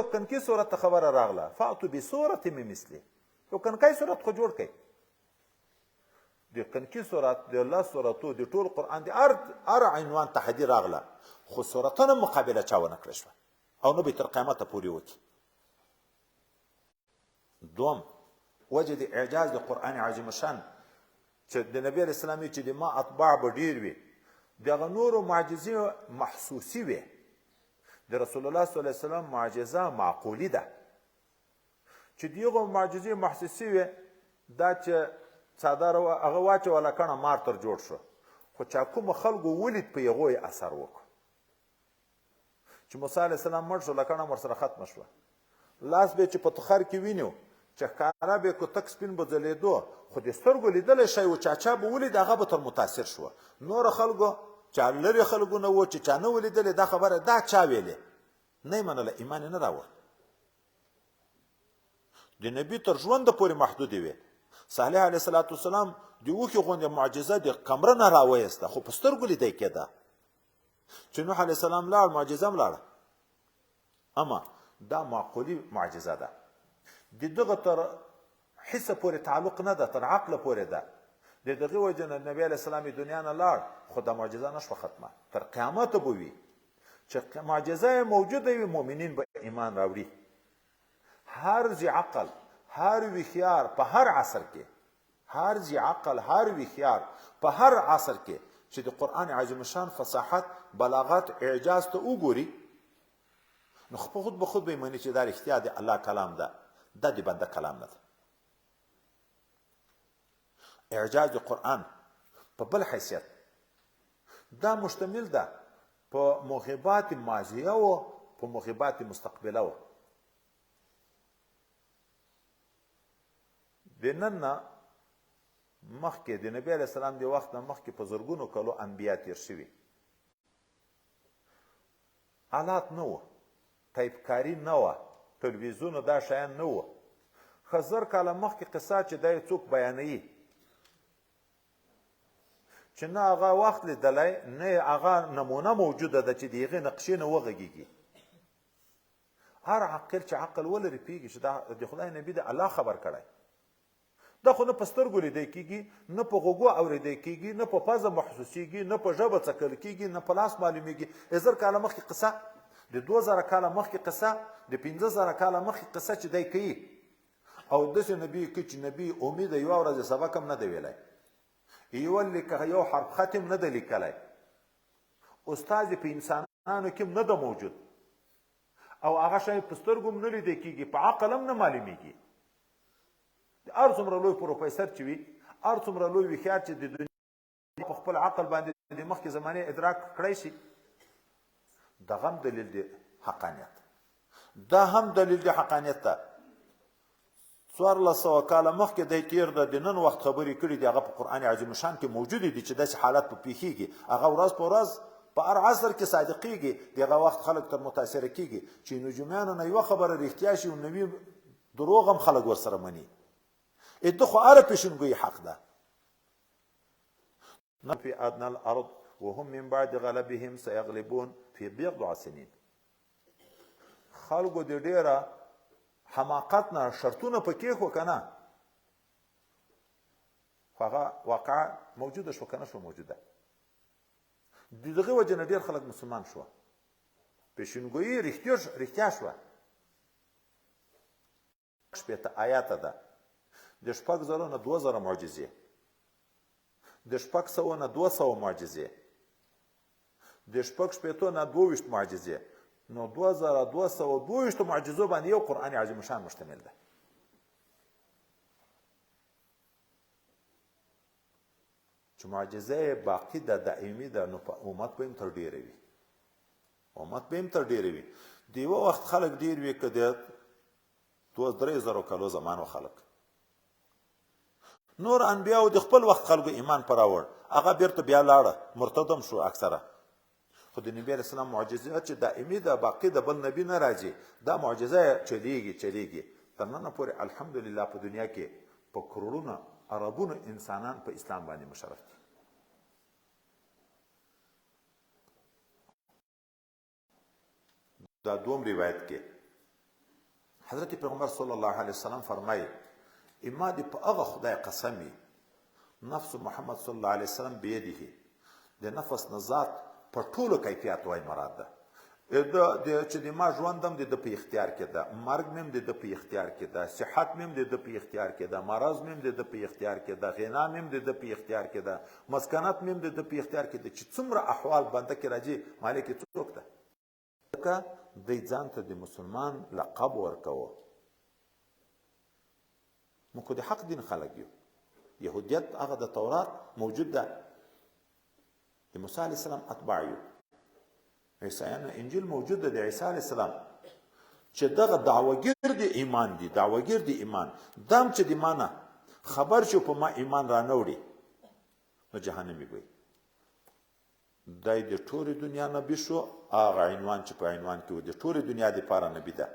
کنکی صورت ته خبره راغله، فاتو بسورة من مثله، یو کنکی صورت خو جوړ کړئ. د کنکی صورت، د الله صورتو، د ټول قرآن د هر عنوان تحدي راغله، خو صورتونه مقابله چا ونه کړی شوه او نه به تر قیامته پورې وکړي. دوم وجه د اعجاز د قرآن عظیم شان چې د نبی علیه السلام چې د ما اتباع به ډېر وي، دغه نورو معجزې محسوسي وي، د رسول الله صلی الله علیه وسلم معجزه معقولي ده. چې دغه معجزې محسوسي وي، دا چې څادر هغه واچوله کڼه مار تر جوړ شو، خو چا کومو خلکو ولید په هغو یې اثر وکړ. چې موسی علیه السلام مړ شو، لکڼه ورسره ختمه شوه، لاس به چې په تخر کې وینو چې ښکاره به کو تک سپین به ځلېدو، خو د سترګو لیدلی شی و، چا چا به ولید هغه به تر متاثر شو. نور خلکو چا لرې خلکو نه و چې چا نه ولیدلې دا خبره دا چا ویلې نه یې منله، ایمان یې نه راوړ. د نبی تر ژوند پورې محدودې وې. صالح علیه الصلاة والسلام د اوښې غوندې معجزه د کمره نه راویسته، خو په سترګو لیدی کېده. چې نوح علیه السلام لاړ، معجزه هم لاړه. اما دا معقولي معجزه ده، د دغه تر حسه پورې تعلق نه ده، تر عقله پورې ده. د دغې وجې نه نبی علیه السلام یې دنیا نه لاړ، خو دا معجزه نه شوه ختمه، تر قیامته به وي. چې معجزه یې موجوده وي، مؤمنین به ایمان راوړي. هر ذي عقل، هر ویښیار په هر عصر کې، هر ذي عقل، هر ویښیار په هر عصر کې چې د قرآن عظیم شان فصاحت، بلاغت، اعجاز ته وګوري، نو خود به خود به مني چې دا رښتیا د الله کلام ده، دا د بنده کلام نه ده. اعجاز د قرآن په بل حیثیت دا مشتمل ده په مغیبات ماضیه او په مغیبات مستقبله و. د نن نه مخکې د نبی علیه السلام د وخت نه مخکې په زرګونو کلو انبیا تیر شوي، آلات نه وو، ټایپکاري نه وه، تلویزیون دا شیان نه وو. ښه 1000 کاله مخکې قصه چې دا یې څوک بیانوي چې نه هغه وخت لیدلی، نه یې هغه نمونه موجوده ده چې د هغې نقشې نه وغږېږي. هر عاقل چې عقل ولري پوهېږي چې دا د خدای نبي د الله خبر کړی. دا خو نه په سترګو لیدی کېږي، نه په غوږو اورېدی کېږي، نه په پزه محسوسېږي، نه په ژبه څکل کېږي، نه په لاس معلومېږي. 1000 کاله مخکې قصه، د 2000 کاله مخکې قصه، د 5000 کاله مخکې قصه چې دی کوي، او داسې نبي کوي چې نبي امي د یوه ورځ سبق هم نه دی ویلی، یو لیکه یو حرف خط هم نه دی لیکلی، استاد په انسانانو کې هم نه ده موجود، او هغه شی په سترګو هم نه لیدل کېږي، په عقل هم نه معلومېږي. د هر څومره لوی پروفیسر چې وي، هر څومره لوی هوښیار چې د دنیا په خپل عقل باندې د مخکې زمانې ادراک کړی شي، دغه هم دلیل دی حقانیت، دا هم دلیل دی حقانیت ته. 1400 کاله مخکې دی تېر ده، د نن وخت خبرې کړي دي، هغه په قرآن عظیم شان کې موجودې دي چې داسې حالت په پېښېږي، هغه ورځ په ورځ په هر عصر کې صادقېږي. د هغه وخت خلک تر متاثره کېږي چې نجومیانو نه یوه خبره رښتیا شي او نوي دروغ هم خلک ورسره مني. ده خو هره پیشنګویي حق ده. في أدنى الأرض وهم من بعد غلبهم سيغلبون في بضع سنين. خلکو د ډېره حماقت نه شرطونه پکې خو که نه، خو هغه واقعه موجوده شوه که نه شوه موجوده. د دغې وجې نه ډېر خلک مسلمان شوه، پیشنګویي رښتیا شوه. 60 آیاته ده، د 6000 نه 2000 معجزې، د 600 نه 200 معجزې، د 66 نه 22 معجزې، نو 2222 معجزو باندې یو قرآن عظیم شان مشتمل ده. چې معجزه یې باقي ده، دایمي ده، نو په امت به هم تر ډېره وي، امت به هم تر ډېره وي. د یوه وخت خلک ډېر وي، که د 2-3 زرو کلو زمانو خلک. نور انبیاو د خپل وخت خلکو ایمان پر راوړ، هغه بیرته بیا لاړه، مرتد هم شو اکثره. خو د نبی علیه السلام معجزه چې دایمي ده، باقي د بل نبي نه راځي، دا معجزه چلیږي چلیږي تر ننه پورې. الحمدلله په دنیا کې په کروړونو اربونو انسانان په اسلام باندې مشرف دي. دا دوم روایت کې حضرت پیغمبر صلی الله علیه وسلم فرمایي، اما دې په هغه خدای قسم وي، نفس محمد صلی الله علیه وسلم بيده، د نفس نه ذات په ټولو کیفیات وای مراد ده، د چې د ما ژوند هم د ده په اختیار کې ده، مرګ مې هم د ده په اختیار کې ده، صحت مې هم د ده په اختیار کې ده، مرض مې هم د ده په اختیار کې ده، غنا مې هم د ده په اختیار کې ده، مسکنت مې هم د ده په اختیار کې ده، چې څومره احوال بنده کې راځي مالک یې څوک ده؟ ځکه دی ځان ته د مسلمان لقب ورکوه. موږ خو د حق دین خلک یو. یهودیت هغه د تورات موجود ده، د موسی علیه السلام اتباع یو. عیسایانو انجیل موجود ده د عیسی علیه السلام، چې دغه دعوګیر دی ایمان دی، دعوګیر دی ایمان دام چې د مانه خبر شو په ما ایمان را نه وړي نو جهنمي به. دی د ټولې دنیا نبی شو، هغه عنوان چې په عنوان کې و د ټولې دنیا دپاره نبی ده،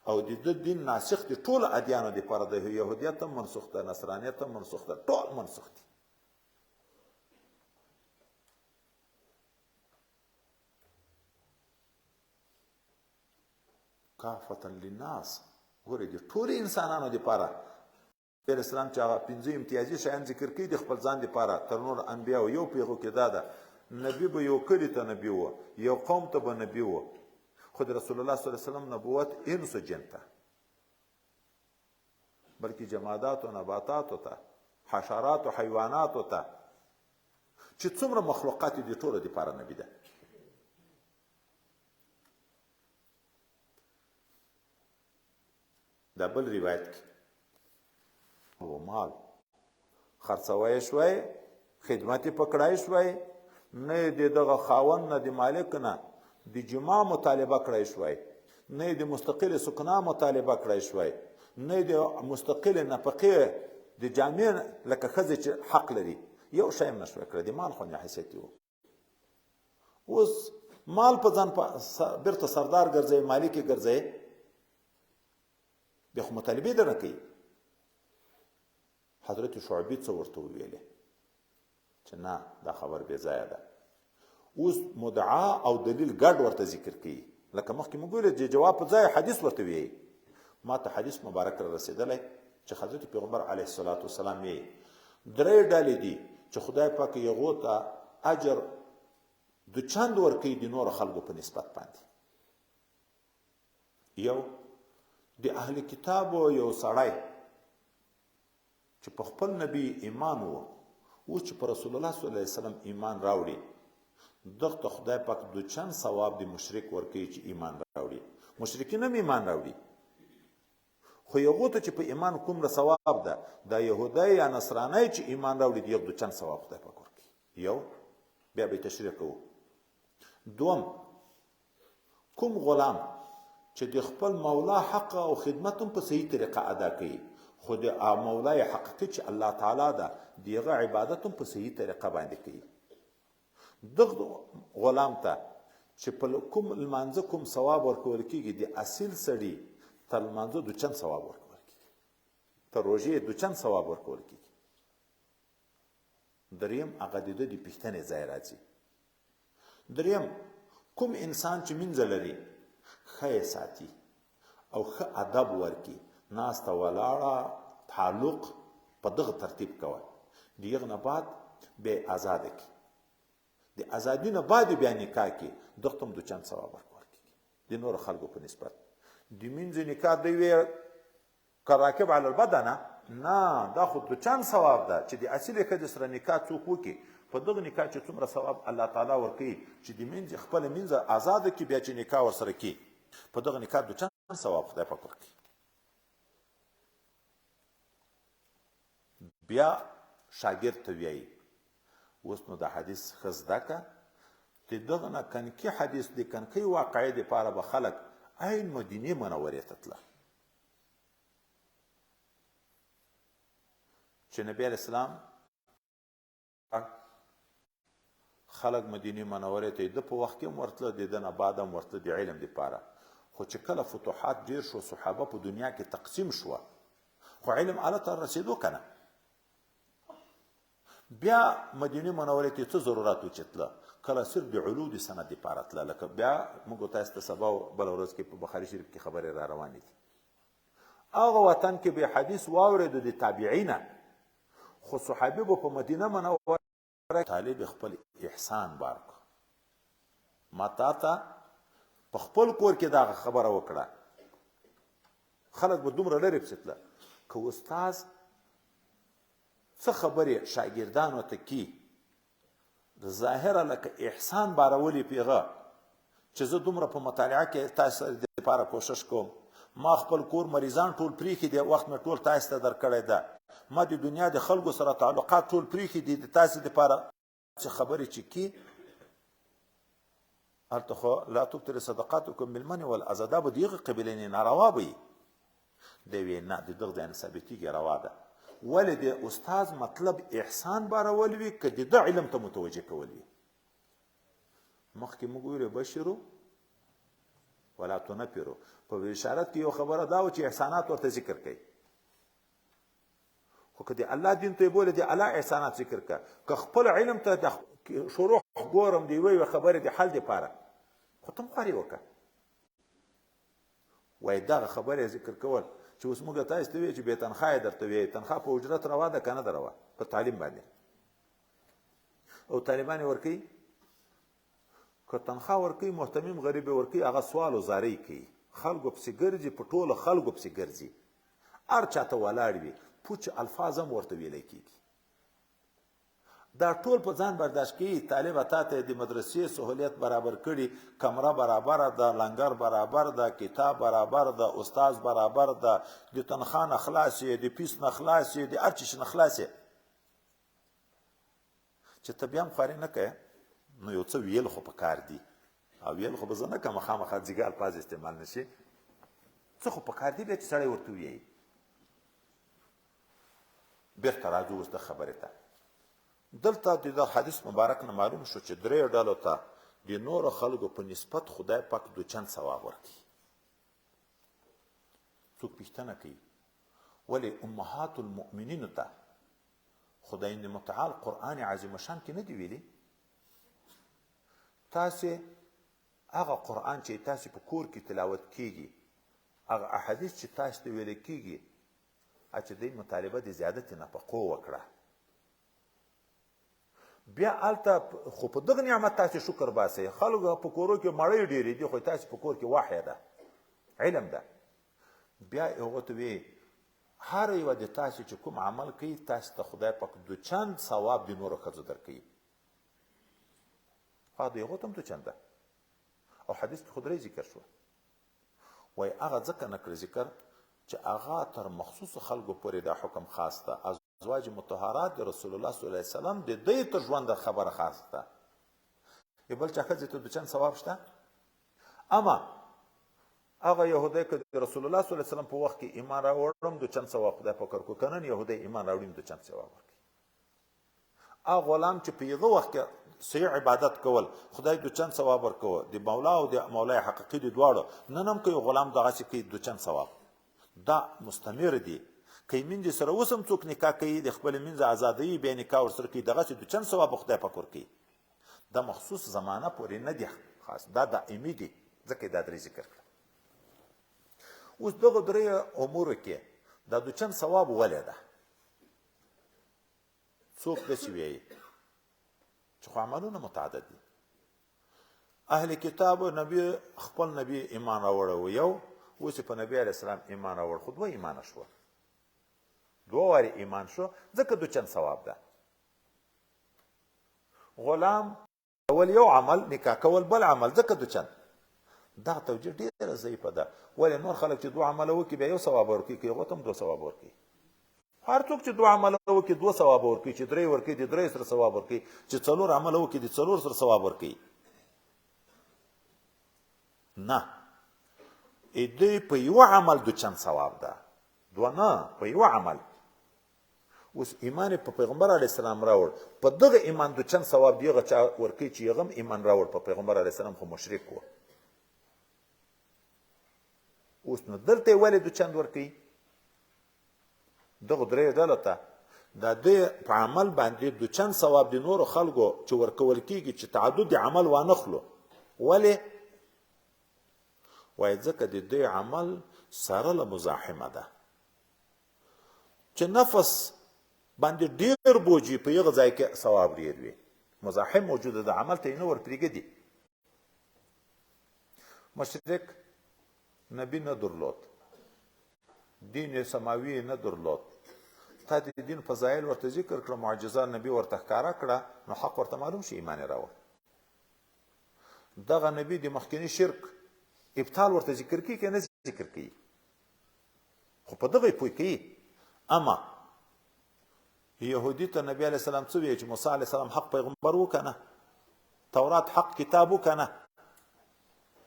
او د ده دین ناسخ د ټولو ادیانو دپاره ده، یهودیت هم منسوخ ده، نصرانیت هم منسوخ ده، ټول منسوخ دي. کافة للناس، ګورئ د ټولو انسانانو دپاره. نبی علیه السلام چې هغه پنځه امتیازي شیان ذکر کوي د خپل ځان دپاره تر نورو انبیاو، یو په هغو کې دا ده، نبی به یو کلي ته نبی و، یو قوم ته به نبی و، خو د رسول الله صلی الله علیه وسلم نبوت انس و جن ته، بلکې جماداتو نباتاتو ته، حشراتو حیواناتو ته، چې څومره مخلوقات دي ټولو دپاره نبی ده. دا بل روایت کې او مال خرڅوی شوی، خدمت یې پکړای شوی، نه یې د دغه خاوند نه د مالک نه د جماع مطالبه کړای شوی، نه یې د مستقلې سکنا مطالبه کړای شوی، نه یې د مستقلې نفقې د جامع لکه ښځې چې حق لري، یو شی هم نه شوی کړی. د مال خو نه حیثیت یې و. اوس مال په ځان بیرته سردار ګرځي، مالک یې ګرځي، بیا خو مطالبې درنه کوي. حضرت شعبي څه ورته وویلې چې نه، دا خبر بې ځایه ده. اوس مدعا او دلیل ګډ ورته ذکر کوي، لکه مخکې موږ ویل چې جواب په ځای حدیث ورته ویي. ما ته حدیث مبارک را رسېدلی چې حضرت پیغمبر علیه الصلاة والسلام یې درې ډلې دي چې خدای پاک یې هغو ته اجر د چند ورکوي د نورو خلکو په نسبت باندې. یو د اهل کتابو یو سړی چې په خپل نبی ایمان و، اوس چې په رسول الله صلی الله علیه وسلم ایمان راوړي، دغه ته خدای پاک د چند ثواب د مشرک ورکوي چې ایمان راوړي. مشرکین هم ایمان راوړي، خو هغو ته چې په ایمان کومره ثواب ده، دا یهودی یا نصرانی چې ایمان راوړي، د یو د چند ثواب خدای پاک ورکوي. یو بیا به یې تشریح کوو. دوم، کوم غلام چې د خپل مولا حق او خدمت هم په صحیح طریقه ادا کوي، خو د مولا حقیقي چې الله تعالی ده، د هغه عبادت هم په صحیح طریقه باندې کوي، دغه غلام ته چې په کوم لمانځه کوم ثواب ورکول کېږي، د اصیل سړي تر لمانځه دوچند ثواب ورکول کېږي، تر روژې دوچند ثواب ورکول کېږي. دریم، هغه د ده د پوښتنې ځای راځي. دریم، کوم انسان چې مینځه لري، ښه یې ساتي او ښه ادب ورکي، ناسته ولاړه تعلق په دغه ترتیب کوه، د هغه نه بعد بیا یې ازاده کړي، د ازادي نه بعد بیا نکاح کړي، دغه ته هم دوچند ثواب ورکول کېږي د نورو خلکو په نسبت. د مینځې نکاح دی وی کراکب علی البدنه، نه، دا خو دوچند ثواب ده چې د اصیلې ښځې سره نکاح څوک وکړي، په دغه نکاح چې څومره ثواب الله تعالی ورکوي چې د مینځې خپله مینځه ازاده کړي، بیا چې نکاح ورسره کړي، په دغه نکاح دوچند ثواب خدای پاک ورکوي. بیا شاګرد ته ویایي، اوس نو دا حدیث ښه زده که، د دغه نه کنکي حدیث د کنکۍ واقعې دپاره به خلک عین مدینې منورې ته تله، چې نبی علیه السلام خلک مدینې منورې ته د په وخت کې هم ورتله، د ده نه بعد هم ورتله د علم دپاره. خو چې کله فتوحات ډېر شو، صحابه په دنیا کې تقسیم شوه، خو علم هله ته رسېدو که نه. بیا مدینې منورې ته څه ضرورت و چې تله؟ کله صرف د علو د سند دپاره تله، لکه بیا موږ تاسو ته سبا بله ورځ کې په بخاري شریف کې خبرې را روانې دي. هغه وطن کې به حدیث واورېدو د تابعینه، خو صحابي به په مدینه منوره طالب خپل احسان بار کو. ما تا ته په خپل کور کې دا خبره وکړه، خلک به دومره لرې پسې تله. که استاد څه خبرې شاګردانو ته کی د ظاهره لکه احسان بارولې پیغه چې زه دومره په مطالعه کې تاسو سره د لپاره کوشش کوم، ما خپل کور مریضان ټول پریښي دي، وخت مې ټول تاسو ته درکړی ده، ما د دنیا د خلکو سره تعلقات ټول پریښي دي د تاسو لپاره چې خبرې چې کی هلته خو لا تبطل صدقاتکم بالمن والاذى، دا به د هغې قبیلې نه ناروا به وي. دی وی نه، د دغه ځای نه ثابتېږي روا ده. ولې د استاد مطلب احسان بارول وي که د ده علم ته متوجه کول وي؟ مخکې موږ ویلو بشرو ولا تنفرو، په اشارت کې یو خبره دا و چې احسانات ورته ذکر کوي، خو که د الله دین ته یې بولې د الله احسانات ذکر که، که خپل علم ته د شروع ګورم د یوې یوې خبرې د حل دپاره، خو ته هم خواري وکړه. وایي دغه خبرې ذکر کول چې اوس موږ تاسو ته وایو چې بې تنخوا یې درته وایي، تنخوا په اجرت روا ده که نه ده روا په تعلیم باندې؟ او طالبان یې ورکوي، که تنخوا ورکوي مهتمم غریب یې ورکوي، هغه سوال او زارۍ کوي، خلکو پسې ګرځي، په ټولو خلکو پسې ګرځي، هر چاته ولاړ وي، پوچ الفاظ هم ورته ویلی کېږي. دا ټول په ځان برداشت کوي. طالب تا ته د مدرسې سهولیت برابر کړي، کمره برابره ده، لنګر برابر ده، کتاب برابر ده، استاد برابر ده، د تنخوا نه خلاص یې، د فیس نه خلاص یې، د هر چیز نه خلاص یې، چې ته بیا هم خواري نه کوې نو یو څه ویل خو پکار دي، او ویل خو به زه نه کوم، خامخا ځیګه الفاظ استعمال نه شي، څه خو پکار دي بیا چې سړی ورته ووایي. بیرته راځو اوس د خبرې ته. دلته د دغه حدیث مبارک نه معلوم شو چې درې ډلو ته د نورو خلکو په نسبت خدای پاک دوچند ثواب ورکوي. څوک پوښتنه کوي ولې امهات المؤمنینو ته خدای متعال قرآن عظیم شان کې نه دی ویلي تاسې هغه قرآن چې تاسې په کور کې تلاوت کیږي، هغه احادیث چې تاسې ته ویل کیږي، چې دی مطالبه د زیادت نفقو وکړه، بیا هلته خو په دغه نعمت تاسې شکر باسئ. خلکو په کورو کې مړۍ ډېرې دي، خو تاسې په کور کې وحی ده، علم ده. بیا یې هغو ته ویې هر یوه د تاسې چې کوم عمل کوي تاسې ته خدای پاک دوچند ثواب د نورو ښځو درکوي. خو د هغو ته هم دوچند ده، او حدیث کې خو درې ذکر شوه. وایي هغه ځکه نه کړ ذکر چې هغه تر مخصوصو خلکو پورې دا حکم خاص ده، ازواج مطهرات د رسول الله صلی الله علیه وسلم د دوی تر ژونده خبره خاص ده. یو بل چا ښځې ته دوچند ثواب شته؟ اما هغه یهودی که د رسول الله صلی الله علیه وسلم په وخت کې ایمان راوړم دوچند ثواب خدای پاک ورکړو، که نن یهودی ایمان راوړي دوچند ثواب ورکړي. هغه غلام چې په هغه وخت کې صحیح عبادت کول خدای دوچند ثواب ورکوه، د مولا او د مولای حقیقي د دواړو. نن هم که یو غلام دغسې کوي دوچند ثواب، دا مستمر دی. که یې مینځې سره اوس هم څوک نکاح کوي د خپلې مینځې ازادوي بیا نکاح ورسره کوي، دغسې دوچند ثواب به خدای پاک ورکوي. دا مخصوص زمانه پورې نه دی خاص، دا دائمي دی، ځکه یې دا درې ذکر کړه. اوس دغه درې امورو کې دا دوچند ثواب ولې ده؟ څوک داسې وایي چې خو عملونه متعدد دي. اهل کتاب نبی خپل نبی ایمان راوړی و، یو اوس په نبی علیه السلام ایمان راوړ، خو دوه ایمانه شوه، دوه وارې ایمان شو، ځکه دوچند ثواب ده. غلام اول یو عمل، نکاح کول بل عمل، ځکه دوچند. دا توجیه ډېره ضعیفه ده. ولې نور خلک چې دوه عمله وکړي بیا یو ثواب ورکوي، که هغو ته هم دوه ثواب ورکوي. هر څوک چې دوه عمله وکړي دوه ثواب ورکوي، چې درې ورکوي د درې سره ثواب ورکوي، چې څلور عمله وکړي د څلور سره ثواب ورکوي. نه، دوی په یوه عمل دوچند ثواب ده، دوه نه، په یوه عمل. اوس ایمان په پیغمبر علی السلام راوړ، په دغه ایمان د چند ثواب دی هغه چا ورکوي چې هغه هم ایمان راوړ په پیغمبر علی السلام، خو مشرک و. اوس نو دلته یې ولې د چند ورکوي؟ دغو درېیو ډلو ته د دې په عمل باندې د چند ثواب د نورو خلکو چې ورکول کېږي چې تعدد د عمل وانه خلو. ولې؟ وایي ځکه د دوی عمل سره له مزاحمه ده. چې نفس باندې ډیر بوج وي، په یغه ځای کې ثواب ډیر وي. مزاحم موجوده ده، عمل ته یې نه ورپرېږدي. مشرک نبی نه درلود، دین سماوي نه درلود، تا د دین فضایل ورته ذکر کړه، معجزه نبی ورته ښکاره کړه، نو حق ورته معلوم شي، ایمان یې راوړ. دغه نبی د مخکني شرک ابطال ورته ذکر کوي که نه ذکر کوي؟ خو په دغه پوه کوي. اما يهودي ته نبی علیه السلام څه ویل چې موسی علیه السلام حق پیغمبر و که نه، تورات حق کتاب و که نه،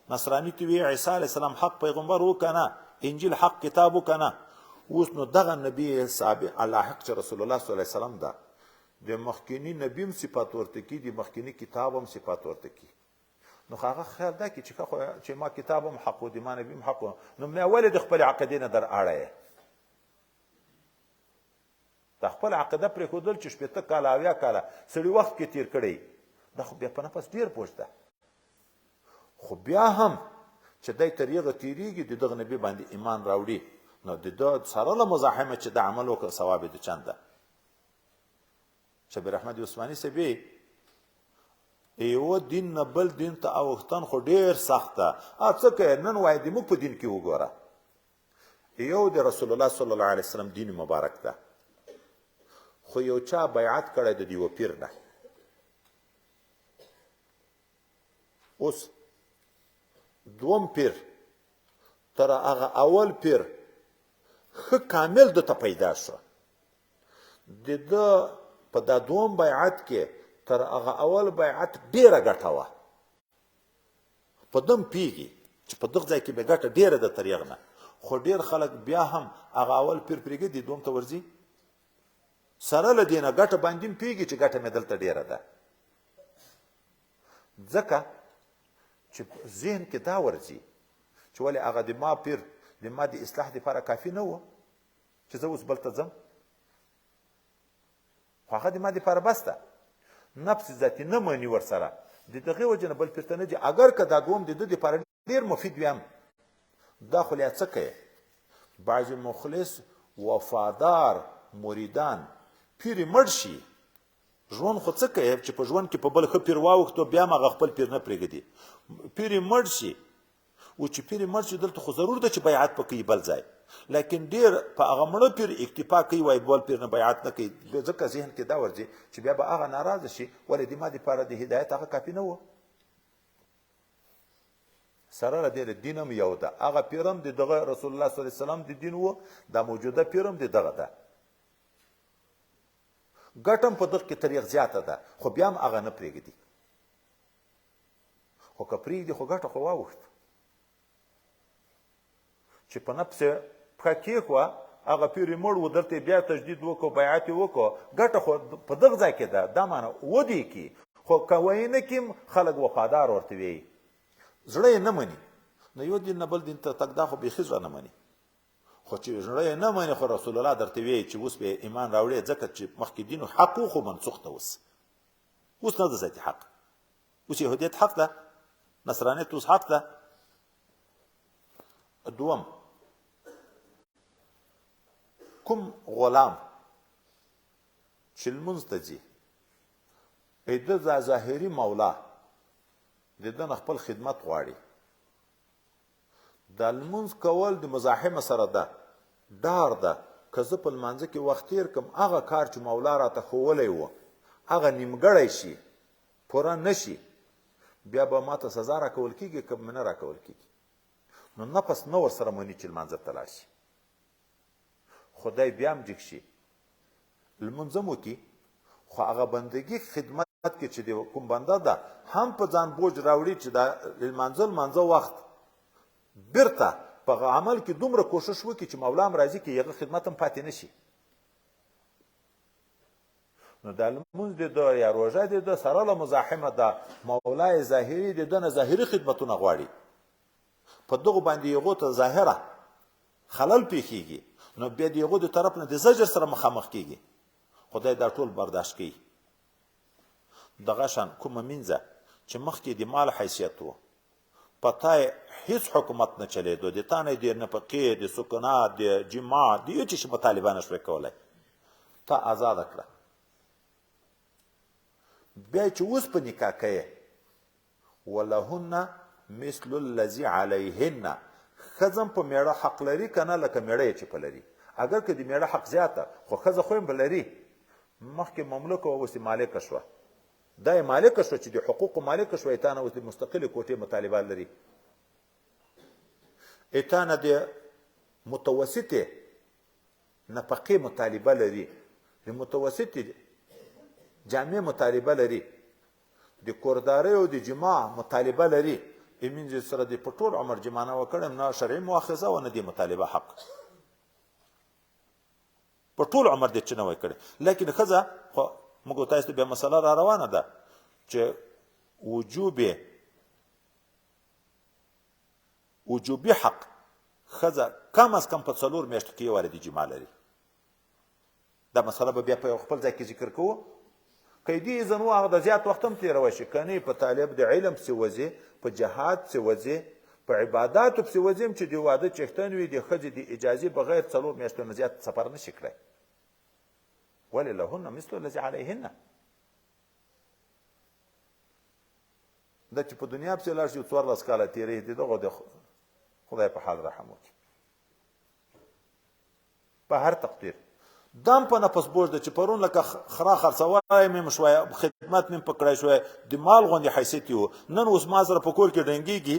نصراني ته وی عیسی علیه السلام حق پیغمبر و که نه، انجیل حق کتاب و که نه. اوس نو دغه نبی سابق لاحق چې رسول الله صلی الله علیه وسلم ده، د مخکنی نبی هم صفات ورته کی، د مخکنی کتاب هم صفات ورته کی. نو هغه خیال دا کی چې خو چې ما کتاب هم حق و، د ما نبی هم حق و، نو مې ولې د خپل عقیدې نه در اړه د خپل عقیده پرېښودل چې 60 کاله 70 کاله سړي وخت کې تیر کړی، دا خو بیا په نفس ډېر بوج ده. خو بیا هم چې دی تر هغه تېرېږي د دغه نبي باندې ایمان راوړي، نو د ده سره له مزاحمه چې د عمل وکړ ثواب یې د چند ده. شبیر احمد عثماني صاحب یو دین نه بل دین ته اوښتن خو ډېر سخت ده. څه کوې نن وایي د موږ په دین کې وګوره، یو د رسول الله صلی الله علیه وسلم دین مبارک ده، خو یو چا بیعت کړی د یوه پیر نه. اوس دوم پیر تر هغه اول پیر ښه کامل ده ته پیدا شو، د ده په دا دوم بیعت کې تر هغه اول بیعت ډېره ګټه وه. په دم پیږي چې په دغه ځای کې به ګټه ډېره ده تر یغ نه، خو ډېر خلک بیا هم هغه اول پیر پرېږدي دوم ته ورځي، سره له دې نه ګټه باندې هم پیږي چې ګټه مې دلته ډېره ده، ځکه چې ذهن کې دا ورځي چې ولې هغه د ما پیر د ما د اصلاح دپاره کافي نه و چې زه اوس بل ته ځم، خو هغه د ما دپاره بس ده. نفس ذاتي نه مني ورسره، د دغې وجې نه بل پیر ته نه ځي، اګر که دا دوم د ده دپاره ډېر مفید وي هم. دا خو لا څه کوې، بعضې مخلص وفادار مریدان پیر یې مړ شي، ژوند خو څه کوې چې په ژوند کې په بل ښه پیر واوښتو بیا هم هغه خپل پیر نه پرېږدي، پیر یې مړ شي، او چې پیر مړ شي دلته خو ضرور ده چې بیعت په کوي بل ځای، لیکن ډیر په هغه مړه پیر اکتفا کوي، وایي بل پیر نه بیعت نه کوي، ځکه ذهن کې دا ورځي چې بیا به هغه ناراضه شي، ولې د ما دپاره د هدایت هغه کافي نه و. سره له دې دین هم یو ده، هغه پیر هم د دغه رسول الله صلی الله علیه وسلم د دین و، دا موجوده پیر هم د دغه ده، ګټه هم په دغه کې تریخ زیاته ده، خو بیا هم هغه نه پرېږدي. خو که پرېږدي خو ګټه خو واوښت چې په نفس یې پښه کېښوه، هغه پیر یې مړ و، دلته یې بیا تجدید وکړو، بیعت یې وکړو، ګټه خو په دغه ځای کې ده، دا معنا ودې کي، خو که ویې نه کړي خلک وفادار ورته ویي، زړه یې نه مني. نو یو دین نه بل دین ته تګ دا خو بیخي زړه نه مني، خو چې زړه یې نه مني خو رسول الله درته ویي چې اوس به ایمان راوړې، ځکه چې مخکې دین حق و خو منسوخ ده، اوس اوس نه ده ذاتي حق، اوس یهودیت حق ده، نصرانیت اوس حق ده. دوم، کوم غلام چې لمونځ ته ځي، د ده ظاهري مولا د ده نه خپل خدمت غواړي، دا لمونځ کول د مزاحمه سره ده، ډار ده که زه په لمانځه کې وخت تېر کړم، هغه کار چې مولا راته ښوولی و هغه نیمګړی شي، پوره نه شي، بیا به ماته سزا راکول کېږي که مې نه راکول کېږي. نو نفس نه ورسره مني چې لمانځه ته لاړ شي، خدای بیا هم جګ شي، لمونځ هم وکړي، خو هغه بندګي خدمت کې چې د کوم بنده ده هم په ځان بوج راوړي چې دا لمانځه لمانځه وخت بیرته په عمل کې دومره کوشش وکړي چې مولا هم راضي کړي، هغه خدمت هم پاتې نه شي. نو دا لمونځ د ده یا روژه د ده سره له مزاحمه ده، مولا یې ظاهري د ده نه ظاهري خدمتونه غواړي، په دغو باندې هغو ته ظاهره خلل پېښېږي، نو بیا د هغو د طرف نه د زجر سره مخامخ کېږي. خدای دا ټول برداشت کوي. دغه شان کومه مینځه چې مخکې د مال حیثیت و، په تا یې هیڅ حکومت نه چلېدو، د تا نه یې د نفقې، د سکنات، د جماع، د یو څه شي مطالبه نه شوې کولی، تا ازاده کړه. بیا چې اوس په نکاح کوې، ولهن مثل الذي علیهن، ښځه هم په میړه حق لري که نه لکه میړه یې چې په لري. اګر که د میړه حق زیاته، خو ښځه خو یې هم په لري. مخکې مملوکه وه، اوس یې مالکه شوه. دا یې مالکه شوه چې د حقوقو مالکه شوه، تا نه اوس د مستقلې کوټې مطالبه لري، تا نه د متوسطې نفقې مطالبه لري، د متوسطې جامې مطالبه لري، د کوردارۍ او د جماع مطالبه لري. مینځې سره د په ټول عمر جماع نه وه کړې، نه شرعي مؤاخذه وه، نه د مطالبه حق په ټول عمر دې چې نه وای کړی. لیکن ښځه خو موږ تاسو ته بیا مسله را روانه ده چې وجوبي حق ښځه کم از کم په 4 میاشتو کې یو وارې د جماع لري. دا مسله به بیا په یو خپل ځای کې ذکر کوو. که دې اذن و هغه د زیات وخت هم تېروی شي، که نه په طالب د علم پسې وځي، په جهاد پسې وځي، په عباداتو پسې وځي هم چې د واده چښتن وي، د ښځې د اجازې بغیر 4 میاشتو نه زیات سفر نه شي کړی. ولې لهن مثل الذي علیهن. دا چې په دنیا پسې لاړ شي 14 کاله تېرېږي، د دغه د خدای په حال رحم وکړي. په هر تقدیر دام په نفس بوج ده چې پرون لکه خرا خرڅوی مې شوی، خدمت مې په کړی شوی، د مال غوندې حیثیت یې و، نن اوس ما سره په کور کې ډنګېږي.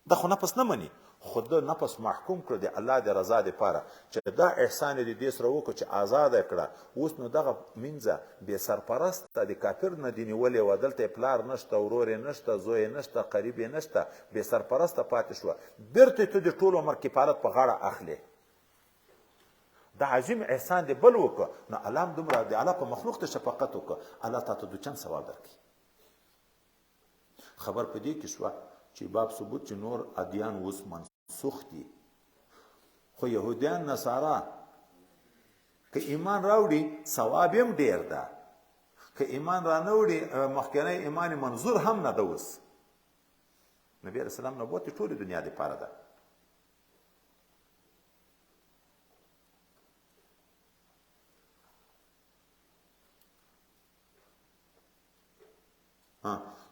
دا خو نفس نه مني، خو ده نفس محکوم کړ د الله د رضا دپاره چې دا احسان یې د دې سره وکړو چې ازاده کړه. اوس نو دغه مینځه بې سرپرسته د کافر نه دې نیولې وه، دلته یې پلار نشته، ورور یې نشته، زوی یې نشته، قریب یې نشته، بې سرپرسته پاتې شوه. بیرته ته د ټول عمر کفالت په غاړه اخلې. دا عظیم احسان دې بل وکړه، نو الله هم دومره د الله په مخلوق ته شفقت وکړه، الله تا ته دوچند ثواب درکړي. خبر په دې کې شوه چې باب ثبوت چې نور ادیان اوس منسوخ دي، خو یهودیان نصارا که ایمان راوړي ثواب یې هم ډېر ده، که ایمان را نه وړي مخکنی ایمان منظور هم نه ده. اوس نبی علیه السلام نبوت ټولې دنیا دپاره ده.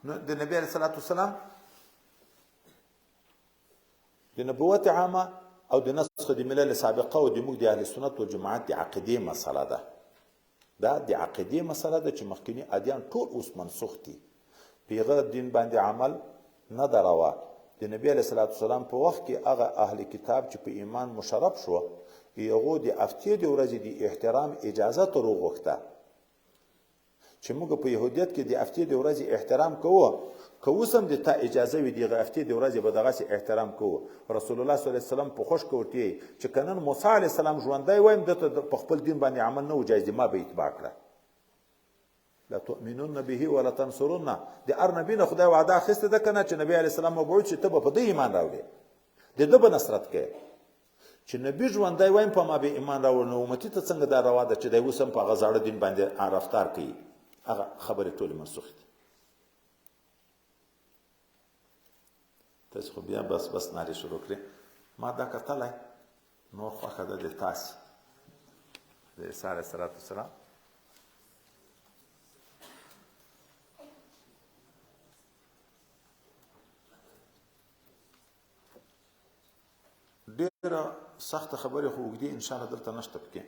نو د نبی علیه الصلاة والسلام د نبوت عامه او د نسخ د ملل سابقه او د موږ د اهل سنت والجماعت د عقیدې مسله ده. دا د عقیدې مسله ده چې مخکني ادیان ټول اوس منسوخ دي، په هغه دین باندې عمل نه ده روا. د نبی علیه الصلاة والسلام په وخت کې هغه اهل کتاب چې په ایمان مشرف شو، هغو د هفتې د ورځې د احترام اجازه تر وغوښته چې موږ په یهودیت کې د هفتې د ورځې احترام کوو، که اوس هم د تا اجازه وي دغه هفتې د ورځې به دغسې احترام کوو. رسول الله صلی الله علیه وسلم په خوښ ورته ویل چې که نن موسی علیه السلام ژوندی وایم، ده ته په خپل دین باندې عمل نه و جایز دی، ما به اتباع کړه. لتؤمنن به ولا تنصرن، د هر نبي نه خدای وعده اخیستې ده که نه چې نبی علیه السلام مبعوث شي، ته به په ده ایمان راوړې، د ده به نصرت کوې. چې نبی ژوندی وایم په ما به ایمان راوړ، نو امتي ته څنګه دا روا ده چې دی اوس هم په هغه زاړه دین باندې رفتار کوي؟ هغه خبرې ټولې منسوخې دي. تاسو خو بیا بس بس نارې شروع کړې. ما دا کتلی نور خوښه ده د تاسې د عیسی علیه الصلاة والسلام ډېره سخته خبرې خو اوږدې انشاءالله دلته نشته پکې.